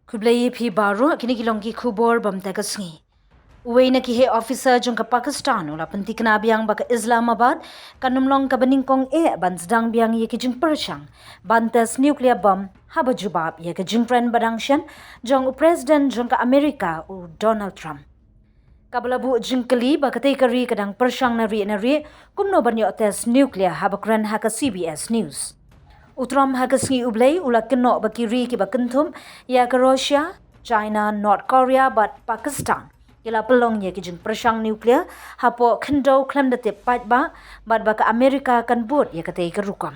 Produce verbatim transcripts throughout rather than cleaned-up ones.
Khublei ïa phi baroh, kine ki long ki khubor bam ta ka sngi. Uwei na ki heh officer jong ka Pakistan u la pyntikna biang ba ka Islamabad kan ym long kaba nyngkong eh ban sdang biang ïa ki jingpyrshang ban test nuclear bomb haba jubab ïa ka jingkren ba dang shen jong u President jong ka Amerika u Donald Trump. Kaba la buh jingkylli ba katei ka ri ka dang pyrshang na ri na ri kumno ban ïoh test nuclear haba kren ha ka C B S News. U Trump ha ka sngi U Blei u la kynnoh ba ki ri kiba kynthup ïa ka Russia, China, North Korea bad Pakistan ki la pynlong ïa ki jingpyrshang nuclear hapoh khyndew khlem da tip paidbah bad ba ka Amerika kan bud ïa katei ka rukom.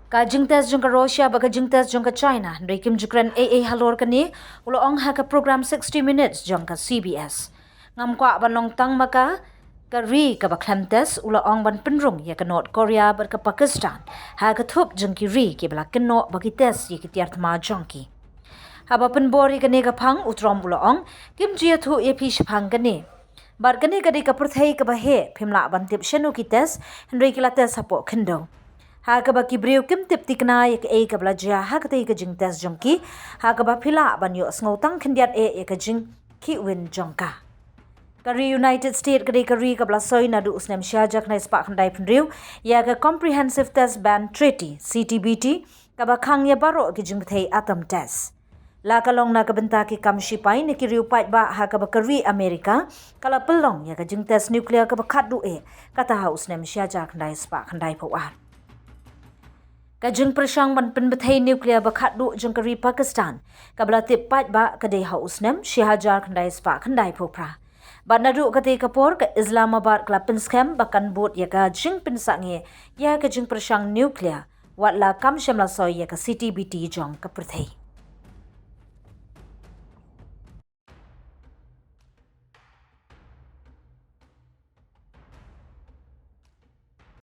Ka jingtest jong ka Russia bad ka jingtest jong ka China, hynrei kim ju kren ei ei halor kane, u la ong ha ka program sixty Minutes jong ka C B S. Ngam kwah ban long tang ma ka, ka ri kaba khlem test, u la ong, ban pynrung ïa ka North Korea bad ka Pakistan ha ka thup jong ki ri kiba la kynnoh ba ki test ïa ki tiar thma jong ki. Haba pynbor ïa kane ka phang, u Trump u la ong, kim ju ïathuh ïa phi shaphang kane. Bad kane ka dei ka pyrthei kaba heh, phim lah ban tip shano ki test, hynrei ki la test hapoh khyndew. Ha kaba ki briew kim tip thikna ïa kaei kaba la jia ha katei ka jingtest jong ki, ha kaba phi lah ban ïohsngew tang khyndiat eh ïa ka jingkhih win jong ka. Ka ri United States ka dei ka ri kaba la soi naduh u snem shi hajar khyndai spah khyndai phew hynriew ïa ka Comprehensive Test Ban Treaty, C T B T, kaba khang ïa baroh ki jingbthei atom test. La ka long na ka bynta ki kam shipai na ki riew paidbah ha kaba ka ri Amerika ka la pynlong ïa ka jingtest nuclear kaba khatduh eh, kata ha u snem shi hajar khyndai spah khyndai phew ar. Ka jingpyrshang ban pynbthei nuclear ba khatduh jong ka ri Pakistan kaba la tip paidbah ka dei ha u snem shi hajar khyndai spah khyndai phew phra. Bad naduh katei ka por ka Islamabad ka la pynskhem ba kan bud ïa ka jingpynsangeh ïa ka jingpyrshang nuclear, wat la kam shym la soi ïa ka C T B T jong ka pyrthei.